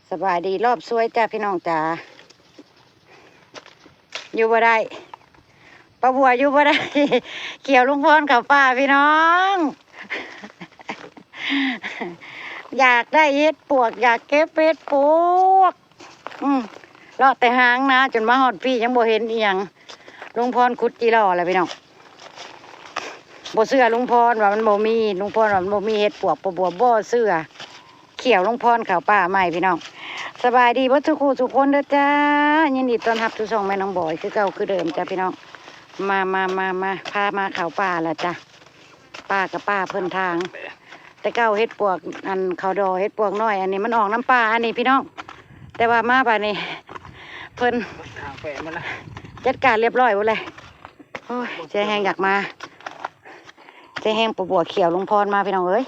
ສະບາຍດີລອບສວຍຈ້າພີ່ນ້ອງຈ້າ. ຢູ່ບໍ່ໄດ້ ປ້າບົວຢູ່ບໍ່ໄດ້ ຂ້ຽວລຸງພອນເຂົ້າປ່າພີ່ນ້ອງ. ຢາກໄດ້ເຫັດປວກ ຢາກເກັບເຫັດປວກ. ອືມ ເລາະແຕ່ຫາງນາຈົນມາຮອດພີ້ ຍັງບໍ່ເຫັນອີ່ຫຍັງ. ລຸງພອນຂຸດຈີລໍແລ້ວພີ່ນ້ອງ. ບໍ່ເຊື່ອລຸງພອນວ່າມັນບໍ່ມີ ລຸງພອນວ່າມັນບໍ່ມີເຫັດປວກ. ປ້າບົວບໍ່ເຊື່ອ. ຂ້ຽວລຸງພອນເຂົ້າປ່າໃໝ່ພີ່ນ້ອງ. ສະບາຍດີເບິດທຸກຜູ້ທຸກຄົນເດີຈ້າ. ຍິນດີຕ້ອນຮັບສູ່ຊ່ອງແມ່ນ້ອງບອຍຄືເກົ່າຄືເດີມຈ້າພີ່ນ້ອງ. ມາ ມາ ມາ ມາ ພາມາເຂົ້າປ່າລະຈ້າ. ປ່າກະປ່າເພິ່ນທາງ ແຕ່ເກົ່າເຫັດປວກ ອັນເຂົາດໍເຫັດປວກນ້ອຍ ອັນນີ້ມັນອອກນຳປ່າອັນນີ້ພີ່ນ້ອງ. ແຕ່ວ່າມາບາດນີ້ເພິ່ນ ທາງແປະມັນລະ ຈັດການລຽບຮ້ອຍໝົດແລ້ວ. ໂອ້ຍ ໃຈແຮງຢາກມາ ໃຈແຮງປ້າບົວຂ້ຽວລຸງພອນມາພີ່ນ້ອງເອີຍ.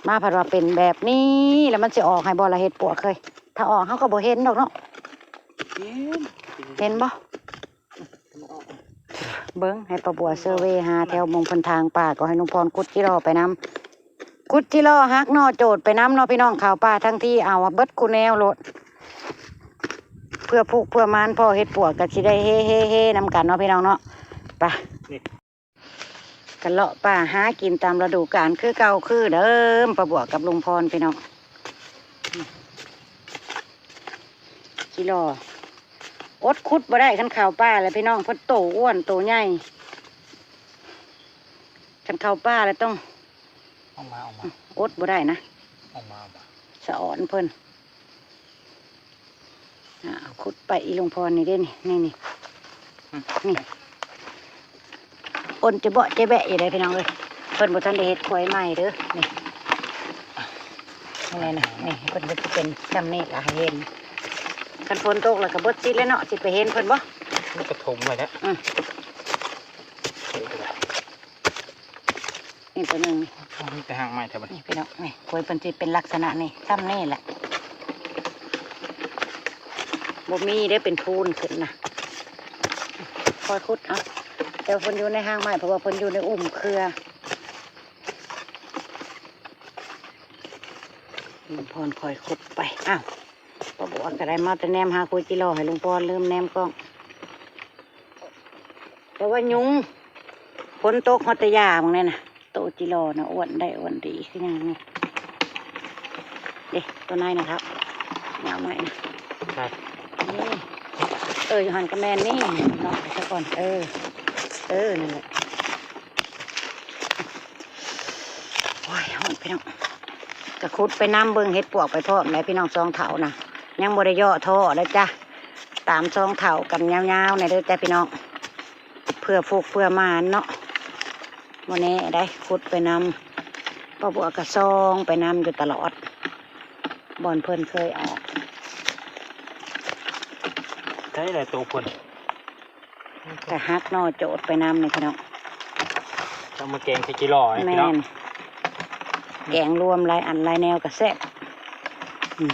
ມາພັດວ່າເປັນແບບນີ້ ແລ້ວມັນຊິອອກໃຫ້ບໍ່ລະເຫັດປວກເຄີຍ? ຖ້າອອກເຮົາກໍບໍ່ເຫັນດອກເນາະ. ເຫັນ ເຫັນບໍ່? ເບິ່ງ ໃຫ້ປ້າບົວເຊີເວຫາແຖວໝ່ອງເພິ່ນທາງປ່າ ກໍໃຫ້ລຸງພອນຂຸດຈີລໍໄປນຳ ຂຸດຈີລໍຫັກໜໍ່ໂຈດໄປນຳເນາະພີ່ນ້ອງ. ເຂົ້າປ່າທັງທີເອົາເບິດຄູ່ແນວໂລດ ເພື່ອຜູກເພື່ອໝານ ພໍເຫັດປວກກໍຊິໄດ້ເຮໆໆນຳກັນເນາະພີ່ນ້ອງເນາະ. ໄປ ນີ້ ກໍເລາະປ່າຫາກິນຕາມລະດູການຄືເກົ່າຄືເດີມ ປ້າບົວກັບລຸງພອນພີ່ນ້ອງ. ຈີລໍ ອົດຂຸດບໍ່ໄດ້ຄັນເຂົ້າປ່າແລ້ວພີ່ນ້ອງ. ເພິ່ນໂຕອ້ວນໂຕໃຫຍ່ ຄັນເຂົ້າປ່າແລ້ວຕ້ອງ ອອກມາ ອອກມາ ອົດບໍ່ໄດ້ນະ ອອກມາ ອອກມາ ສະອອນເພິ່ນ. ອ່າ ຂຸດໄປອີ່ລຸງພອນນີ້ເດ້ນີ້ ນີ້ ນີ້ ອືມ ນີ້ ອົນຈະເບາະຈະແບະຢູ່ເດ້ພີ່ນ້ອງເອີຍ. ເພິ່ນບໍ່ທັນໄດ້ເຮັດຄວາຍໃໝ່ເດີ ນີ້ ນີ້ແຫຼະນະ ນີ້ເພິ່ນກໍຊິເປັນຊ່ຳນີ້ລະໃຫ້ເຫັນ. ຄັນຝົນຕົກລະກໍເບິດສິດແລ້ວເນາະ ຊິໄປເຫັນເພິ່ນບໍ່? ມັນກະຖົມໄວ້ແລ້ວ ອືມ. ນີ້ຕົວໜຶ່ງ ມີແຕ່ຫາກໄມ້ແທ້ບັດນີ້ ນີ້ພີ່ນ້ອງ ນີ້ ໂອ້ຍ ເພິ່ນຊິເປັນລັກສະນະນີ້ ຊ່ຳນີ້ແຫຼະ ບໍ່ມີເດ້ ເປັນພູນຂຶ້ນນະ. ຄ່ອຍຂຸດເອົາ ແຕ່ວ່າເພິ່ນຢູ່ໃນຫາກໄມ້ ເພາະວ່າເພິ່ນຢູ່ໃນອຸ່ມເຄືອ. ລຸງພອນຄ່ອຍຂຸດໄປ. ອ້າວ ປ້າບົວກໍໄດ້ມາແຕ່ແນມຫາຄຸຍຈີລໍໃຫ້ລຸງພອນ ລືມແນມກ້ອງ. ແຕ່ວ່າຍຸງ ຝົນຕົກຮອດແຕ່ຢາ ເບິ່ງແນ່ນະ ໂຕຈີລໍນະ ອ້ວນໄດ້ອ້ວນດີຄືຫຍັງນີ້. ເດ້ ຕົວໃນນະເຖົ້າ ຍາວໃໝ່ນະ ໃຊ່ ນີ້ ເອີ ຢູ່ຫັ້ນກໍແມ່ນນີ້ ເນາະ ໄປຊະກ່ອນ ເອີ ເອີ ນັ້ນແຫຼະ. ໂອ້ຍ ຮ້ອນພີ່ນ້ອງ ກະຂຸດໄປນຳ ເບິ່ງເຫັດປວກໄປພ້ອມແຫຼະພີ່ນ້ອງ. ສອງເຖົ້ານະ ຍັງບໍ່ໄດ້ຍໍ້ທໍ້ເດີຈ້າ ຕາມສອງເຖົ້າກັນຍາວໆແນ່ເດີຈ້າພີ່ນ້ອງ ເພື່ອຜູກເພື່ອໝານເນາະ. ບໍ່ແນ່ໃດ໋ ຂຸດໄປນຳ ປ້າບົວກະສ່ອງໄປນຳຢູ່ຕະຫຼອດ ບ່ອນເພິ່ນເຄີຍອອກ. ໃສ່ແຫຼະໂຕເພິ່ນ ກະຫັກໜໍ່ໂຈດໄປນຳນີ້ພີ່ນ້ອງ ຕ້ອງມາແກງໃສ່ຈີລໍນີ້ພີ່ນ້ອງ. ແມ່ນ ແກງລວມຫຼາຍອັນຫຼາຍແນວກະແຊບ. ອືມ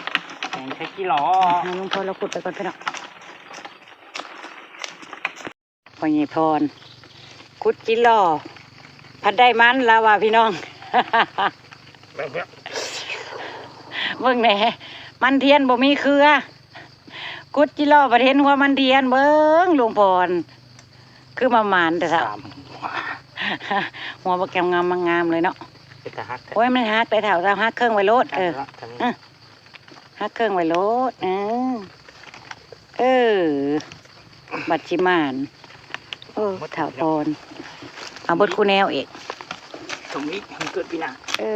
ແກງໃສ່ຈີລໍ ໃຫ້ລຸງພອນລາວຂຸດໄປກ່ອນພີ່ນ້ອງ. ພໍ່ໃຫຍ່ພອນ ຂຸດຈີລໍ ພັດໄດ້ມັນລາວວ່າພີ່ນ້ອງ. ເບິ່ງແນ່ ມັນທຽນບໍ່ມີເຄືອ ຂຸດຈີລໍ ບັດເຫັນຫົວມັນທຽນ. ເບິ່ງລຸງພອນ ຄືມາໝານແຕ່ເຊົ້າ ສາມຫົວ ຫົວບັກງາມໆ ງາມເລີຍເນາະ. ເປັນຕາຮັກແທ້ ໂອ້ຍ ມັນຫັກໄດ໋ເຖົ້າ ເຈົ້າຫັກເຄິ່ງໄວ້ໂລດ. ເອີ ຫັກເຄິ່ງໄວ້ໂລດ ເອີ ເອີ ບັດຊິໝານ. ເອີ ເຖົ້າພອນ ເອົາເບິດຄູ່ແນວອີກ ສົມອີກ ມັນເກີດປີໜ້າ. ເອີ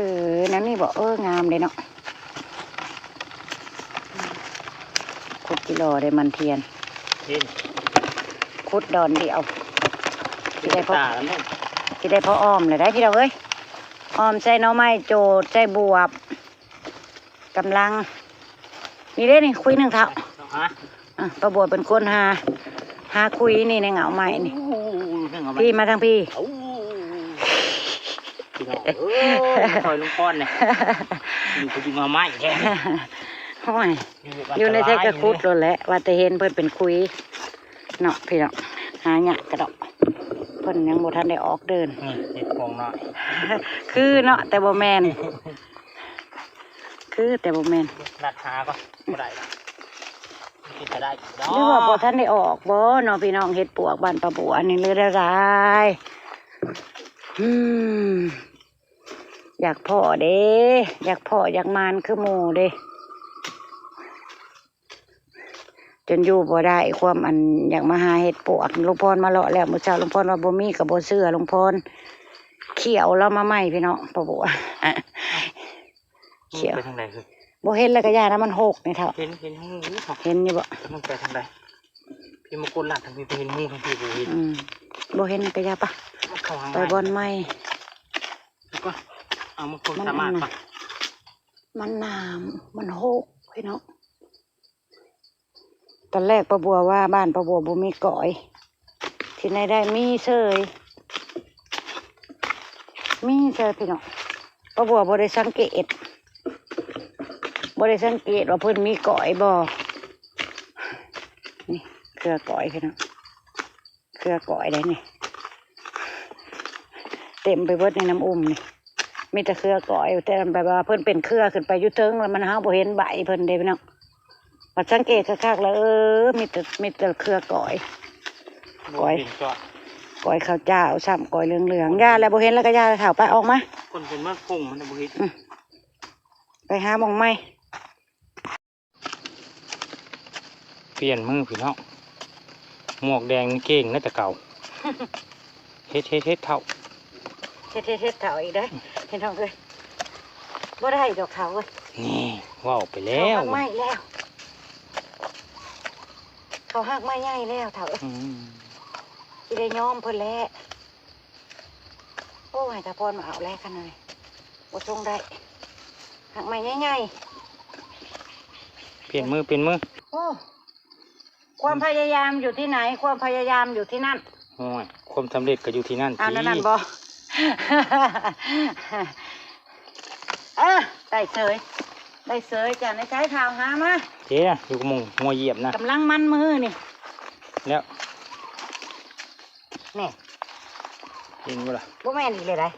ນັ້ນນີ້ບໍ? ເອີ ງາມເດ້ເນາະ ຂຸດຈີລໍໄດ້ມັນທຽນ ຂຸດດອນດຽວ ຊິໄດ້ພໍ ຊິໄດ້ພໍອອມແລ້ວໄດ໋ພີ່ນ້ອງເອີຍ. ອອມໃສ່ໜໍ່ໄມ້ໂຈດ ໃສ່ບວບ ກຳລັງ ນີ້ເດ້ນີ້ ຄຸຍໜຶ່ງເຖົ້າ. ອ່ະ ປ້າບົວເປັນຄົນຫາ ຫາຄຸຍນີ້ໃນເຫງົ້າໄມ້ນີ້. ໂອ້ ພີ່ມາທາງພີ້ ພີ່ນ້ອງເອີຍ ຊ່ອຍລຸງພອນແດ່ ຢູ່ ຢູ່ເຫງົ້າໄມ້ແທ້. ໂອ້ຍ ຢູ່ໃນໃສກະຂຸດໂລດແຫຼະ ວ່າແຕ່ເຫັນເພິ່ນເປັນຄຸຍເນາະພີ່ນ້ອງ. ຫາຍາກກະດອກ ເພິ່ນຍັງບໍ່ທັນໄດ້ອອກເດີນ. ນີ້ເຫັດປວກນ້ອຍ ຄືເນາະ ແຕ່ບໍ່ແມ່ນ. ຄືແຕ່ບໍ່ແມ່ນ ລັດຫາກ່ອນ ບໍ່ໄດ້ລະ ມັນຊິໄດ້ຢູ່ດອກ ຫຼືວ່າບໍ່ທັນໄດ້ອອກບໍ່ເນາະພີ່ນ້ອງ? ເຫັດປວກບ້ານປ້າບົວນີ້ ຫຼືແນວໃດ? ອືມ ຢາກພໍ້ເດ້ ຢາກພໍ້ຢາກໝານຄືໝູ່ເດ້. ຈົນຢູ່ບໍ່ໄດ້ ຄວາມອັນຢາກມາຫາເຫັດປວກ. ລຸງພອນມາເລາະແລ້ວ ມື້ເຊົ້າ ລຸງພອນວ່າບໍ່ມີ ກໍບໍ່ເຊື່ອ ລຸງພອນ. ຂ້ຽວລາວມາໃໝ່ ພີ່ນ້ອງ ປ້າບົວ ຂ້ຽວ ໄປທາງໃດ? ບໍ່ເຫັນແລ້ວກໍຢ່ານະ ມັນຮົກນີ້ເຖົ້າ. ເຫັນ ເຫັນຮູຢູ່ ເຫັນຢູ່ບໍ່? ມັນໄປທາງໃດ? ພີ່ມາກົດລັດທາງພີ້ ເຫັນຮູທາງພີ້ບໍ່ເຫັນ. ອືມ ບໍ່ເຫັນກໍຢ່າປະ ໄປບ່ອນໃໝ່. ເອົາມາຄົນສາມາດປະ ມັນນ້ຳ ມັນຮົກ ພີ່ນ້ອງ. ຕອນແລກປ້າບົວວ່າບ້ານປ້າບົວບໍ່ມີກ້ອຍ ທີ່ໄດ້ ໄດ້ມີເສີຍ ມີເສີຍພີ່ນ້ອງ. ປ້າບົວບໍ່ໄດ້ສັງເກດ ບໍ່ໄດ້ສັງເກດວ່າເພິ່ນມີກ້ອຍບໍ່. ນີ້ເຄືອກ້ອຍພີ່ນ້ອງ ເຄືອກ້ອຍໄດ໋ນີ້ ເຕັມໄປເບິດໃນນ້ຳອຸ່ມນີ້ ມີແຕ່ເຄືອກ້ອຍ. ແຕ່ແບບວ່າເພິ່ນເປັນເຄືອຂຶ້ນໄປຢູ່ເທິງ ແລ້ວມັນ ເຮົາບໍ່ເຫັນໃບເພິ່ນເດ້ພີ່ນ້ອງ. ບັດສັງເກດຄັກໆແລ້ວ ເອີ ມີແຕ່ ມີແຕ່ເຄືອກ້ອຍ ກ້ອຍ ກ້ອຍເຂົ້າຈ້າວຊ້ຳ ກ້ອຍເຫຼືອງໆ. ຢ່າແລ້ວ ບໍ່ເຫັນແລ້ວກໍຢ່າເຖົ້າ ໄປອອກມາ ຄົນເປັນມາຄົງມັນບໍ່ເຫັນ. ອືມ ໄປຫາໝ່ອງໃໝ່. ປ່ຽນມືພີ່ນ້ອງ ໝວກແດງນີ້ເກັ່ງນະແຕ່ເກົ່າ. ເຮັດ ເຮັດ ເຮັດເຖົ້າ ເຮັດ ເຮັດ ເຮັດເຖົ້າອີກເດ້ ພີ່ນ້ອງເອີຍ. ບໍ່ໄດ້ດອກເຖົ້າເອີຍ ນີ້ເວົ້າໄປແລ້ວ ເຂົາຮັກໄມ້ແລ້ວ ເຂົາຮັກໄມ້ໃຫຍ່ແລ້ວເຖົ້າເອີຍ. ອືມ ຊິໄດ້ຍອມເພິ່ນແຫຼະ. ໂອ້ຍ ຕາພອນມາເອົາແລ້ວຄັນນັ້ນ ບໍ່ຊົງໄດ້ ຮັກໄມ້ໃຫຍ່ໆ. ປ່ຽນມື ປ່ຽນມື. ໂອ້ ຄວາມພະຍາຍາມຢູ່ທີ່ໄຫນ ຄວາມພະຍາຍາມຢູ່ທີ່ນັ້ນ. ໂອ້ຍ ຄວາມສຳເລັດກໍຢູ່ທີ່ນັ້ນ. ອັນນັ້ນບໍ່ ເອີ ໄດ້ເສີຍ ໄດ້ເສີຍ. ຈານໃນໃຊ້ເຖົ້າຫາມາ ເດ້ ຢູ່ກັບໝູ່ງົວຢຽບນະ ກຳລັງມັນມື້ນີ້ ແລ້ວ ນີ້ ເຫັນບໍ່ລະ? ບໍ່ແມ່ນອີກເລີຍໃດ໋.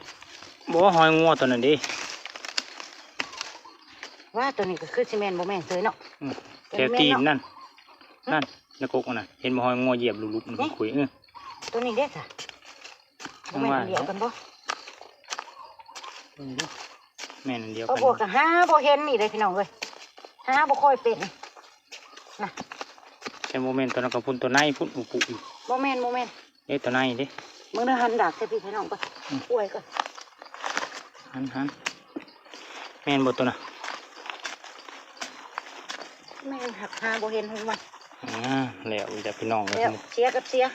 ບໍ່ ຮອຍງົວຕົວນັ້ນເດ້. ວ່າຕົວນີ້ກໍຄືຊິແມ່ນ ບໍ່ແມ່ນເຊີຍເນາະ. ອືມ ແຖວຕີນນັ້ນ ນັ້ນ ໃນກົກນັ້ນນະ ເຫັນບໍ່? ຮອຍງົວຢຽບຫຼຸບໆ ມັນຄຸຍ. ເອີ ຕົວນີ້ເດ້ຊະ ບໍ່ແມ່ນອັນດຽວກັນບໍ່? ຕົວນີ້ເດ້ ແມ່ນອັນດຽວກັນ. ພວກກໍຫາບໍ່ເຫັນນີ້ເດ້ພີ່ນ້ອງເອີຍ ຫາບໍ່ຄ່ອຍເປັນນະ. ແຕ່ບໍ່ແມ່ນຕົວນັ້ນ ກໍພຸ້ນ ຕົວໃນພຸ້ນ ອຸປຸຢູ່. ບໍ່ແມ່ນ ບໍ່ແມ່ນ ເດ້ ຕົວໃນເດ້. ເບິ່ງເດີ ຫັນດາກໃສ່ພີ່ໃສ່ນ້ອງກ່ອນ. ອືມ ອວຍກ່ອນ ຫັນ ຫັນ ແມ່ນບໍ່ຕົວນັ້ນ? ແມ່ນ ຫາກຫາບໍ່ເຫັນຫຸ່ງມັນ. ອ່າ ແລ້ວອີກແລ້ວພີ່ນ້ອງເອີຍ ແລ້ວເສຍກັບເສຍ.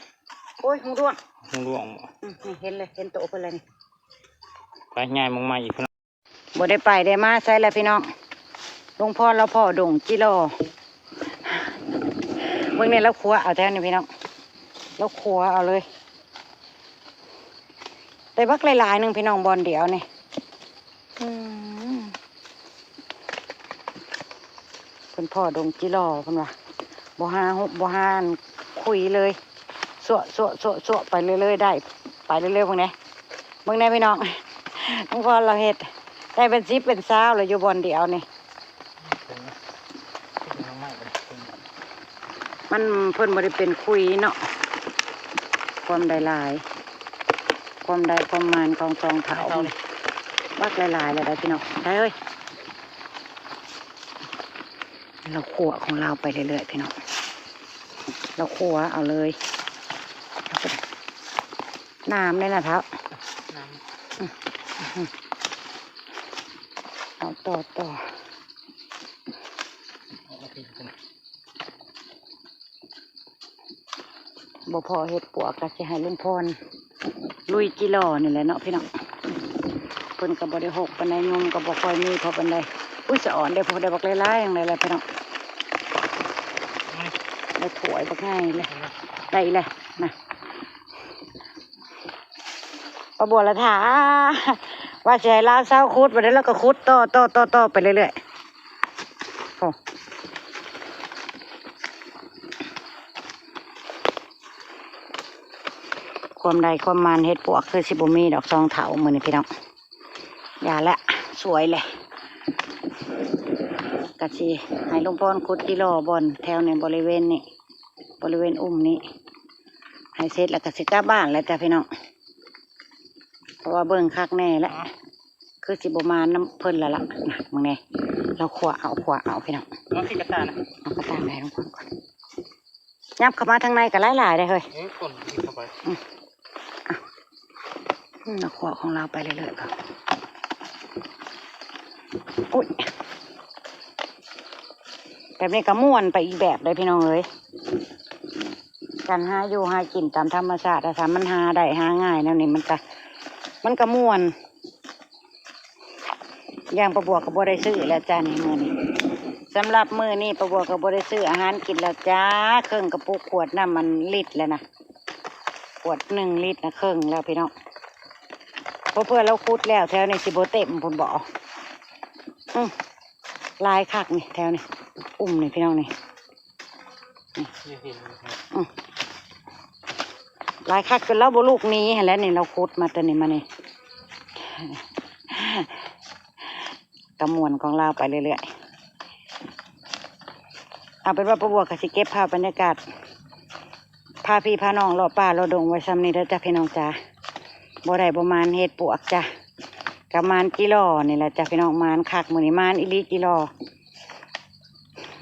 ໂອ້ຍ ຫູດວງ ຫູດວງບໍ່? ອືມ ນີ້ເຫັນເລີຍ ເຫັນໂຕເພິ່ນແລ້ວນີ້. ໄປ ຍ້າຍໝ່ອງໃໝ່ອີກ. ບໍ່ໄດ້ໄປໄດ້ມາໃສລະພີ່ນ້ອງ. ລຸງພອນລາວພໍ້ດົງຈິລໍ ເບິ່ງແນ່ ລາວຂົວເອົາແຖວນີ້ພີ່ນ້ອງ ລາວຂົວເອົາເລີຍ. ໄດ້ບັກຫຼາຍໆໜຶ່ງພີ່ນ້ອງ ບ່ອນດຽວນີ້. ອືມ ເພິ່ນພໍ້ດົງຈິລໍ ເພິ່ນວ່າ ບໍ່ຫາຫຸບ ບໍ່ຫາອັນ ຂຸຍເລີຍ ຊວະ ຊວະ ຊວະ ຊວະ ໄປເລື້ອຍໆ ໄດ້ ໄປເລື້ອຍໆ. ເບິ່ງແດ່ ເບິ່ງແດ່ພີ່ນ້ອງ ນ້ອງພອນລາວເຮັດ ໄດ້ເປັນສິບເປັນຊາວແລ້ວ ຢູ່ບ່ອນດຽວນີ້. ມັນ ເພິ່ນບໍ່ໄດ້ເປັນຂຸຍເນາະ. ຄວາມໄດ້ຫຼາຍ ຄວາມໄດ້ຄວາມໝານຂອງສອງເຖົ້າ ບັກຫຼາຍໆ ແລ້ວໄດ໋ພີ່ນ້ອງ. ໄດ້ເອີຍ ລາວຂົ້ວຂອງລາວໄປເລື້ອຍໆ ພີ່ນ້ອງ ລາວຂົ້ວເອົາເລີຍ. ນ້ຳເດ້ນະເຖົ້າ ນ້ຳ ອືມ ເອົາຕໍ່ ຕໍ່. ບໍ່ພໍເຫັດປວກ ກໍຊິໃຫ້ລຸງພອນລຸຍຈິລໍນີ້ແຫຼະເນາະພີ່ນ້ອງ. ເພິ່ນກໍບໍ່ໄດ້ຮົກປານໃດ ຍຸງກໍບໍ່ຄ່ອຍມີພໍປານໃດ. ອຸ້ຍ ສະອອນເດ້ ໄດ້ບັກຫຼາຍໆ ຈັ່ງໃດລະພີ່ນ້ອງ. ໄດ້ຖ້ວຍບັກໃຫຍ່ເລີຍ ໄດ້ອີກແລ້ວນະ. ປ້າບົວລະຖ້າ ວ່າຊິໃຫ້ລາວເຊົາຂຸດ ບັດນີ້ລາວກໍຂຸດຕໍ່ໆໆໄປເລື້ອຍໆ. ໂອ້ ຄວາມໄດ້ຄວາມໝານເຫັດປວກ ຄືຊິບໍ່ມີດອກ ສອງເຖົ້າມື້ນີ້ພີ່ນ້ອງ. ຢ່າແຫຼະ ສວຍແຫຼະ. ກະຊິໃຫ້ລຸງພອນຂຸດຈີລໍບ່ອນແຖວໃນບໍລິເວນນີ້ ບໍລິເວນອຸ້ມນີ້ ໃຫ້ເສັດແລ້ວກະຊິກັບບ້ານແລ້ວຈ້າພີ່ນ້ອງ ເພາະວ່າເບິ່ງຄັກແນ່ແລ້ວ ຄືຊິບໍ່ມານນຳເພິ່ນແລ້ວລະ. ນະ ເບິ່ງແນ່ ລາວຂວາເອົາ ຂວາເອົາພີ່ນ້ອງ ເອົາຂີ້ກະຕ່ານະ ເອົາກະຕ່ານໃຫ້ລຸງພອນກ່ອນ. ຫຍັບເຂົ້າມາທາງໃນກໍຫຼາຍໆເດ້ເຮີ້ຍ ເອີ ກົ້ນມັນເຂົ້າໄປ ອືມ ອ່ະ ອືມ ເອົາຂວາຂອງລາວໄປເລື້ອຍໆກ່ອນ. ອຸ້ຍ ແບບນີ້ກໍມ່ວນໄປອີກແບບເດ້ພີ່ນ້ອງເອີຍ ການຫາຢູ່ຫາກິນຕາມທຳມະຊາດ ຖ້າມັນຫາໄດ້ຫາງ່າຍແນວນີ້ ມັນກໍ ມັນກໍມ່ວນ. ຢ່າງປ້າບົວກໍບໍ່ໄດ້ຊື້ແລ້ວຈ້ານີ້ ມື້ນີ້ ສຳລັບມື້ນີ້ປ້າບົວກໍບໍ່ໄດ້ຊື້ອາຫານກິນແລ້ວຈ້າ ເຄິ່ງກະປຸກຂວດນ້ຳມັນລິດແລ້ວນະ ຂວດໜຶ່ງລິດນະເຄິ່ງແລ້ວພີ່ນ້ອງ ເພາະເພື່ອລາວຂຸດແລ້ວແຖວນີ້ຊິບໍ່ເຕັມພຸ້ນບໍ ອືມ ຫຼາຍຄັກນີ້ແຖວນີ້ ອຸ້ມນີ້ພີ່ນ້ອງນີ້ ອືມ ຫຼາຍຄັກຈົນລາວບໍ່ລຸກໜີຫັ້ນແຫຼະນີ້ ລາວຂຸດມາແຕ່ນີ້ມານີ້ ກະມ່ວນຂອງລາວໄປເລື້ອຍໆ. ເອົາເປັນວ່າປ້າບົວກໍຊິເກັບພາບບັນຍາກາດ ພາພີ່ພານ້ອງເລາະປ່າເລາະດົງໄວ້ຊ່ຳນີ້ເດີຈ້າພີ່ນ້ອງຈ້າ ບໍ່ໄດ້ບໍ່ມານເຮັດປວກຈ້າ ກະມານຈີລໍນີ້ແຫຼະຈ້າພີ່ນ້ອງ ມານຄັກມື້ນີ້ ມານອີ່ຫຼີຈີລໍ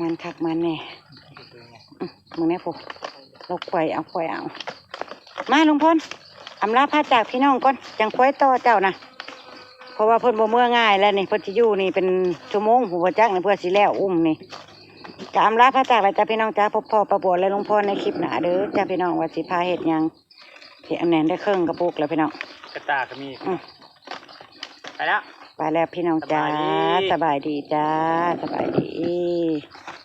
ມັນຄັກມັນແນ່ ອືມ ເບິ່ງແນ່ພຸ້ນ ລາວຂວາຍເອົາ ຂວາຍເອົາ. ມາລຸງພອນ ອຳລາພາຈາກພີ່ນ້ອງກ່ອນ ຈັ່ງຄ່ອຍຕໍ່ເຈົ້ານະ ເພາະວ່າເພິ່ນບໍ່ເມືອງ່າຍແລ້ວນີ້ ເພິ່ນຊິຢູ່ນີ້ເປັນຊົ່ວໂມງພຸ້ນບໍ່ຈັກນີ້ ເພື່ອຊິແລ້ວອຸ້ມນີ້ ກະອຳລາພາຈາກແລ້ວຈ້າພີ່ນ້ອງຈ້າ ພົບພໍ້ປ້າບົວ ແລະ ລຸງພອນໃນຄລິບໜ້າເດີຈ້າພີ່ນ້ອງ ວ່າຊິພາເຮັດຫຍັງ. ທີ່ອັນແໜ້ນໄດ້ເຄິ່ງກະປຸກແລ້ວພີ່ນ້ອງ ກະຕ່າກໍມີ ອືມ ໄປແລ້ວ ໄປແລ້ວພີ່ນ້ອງຈ້າ ສະບາຍດີ ສະບາຍດີຈ້າ ສະບາຍດີ.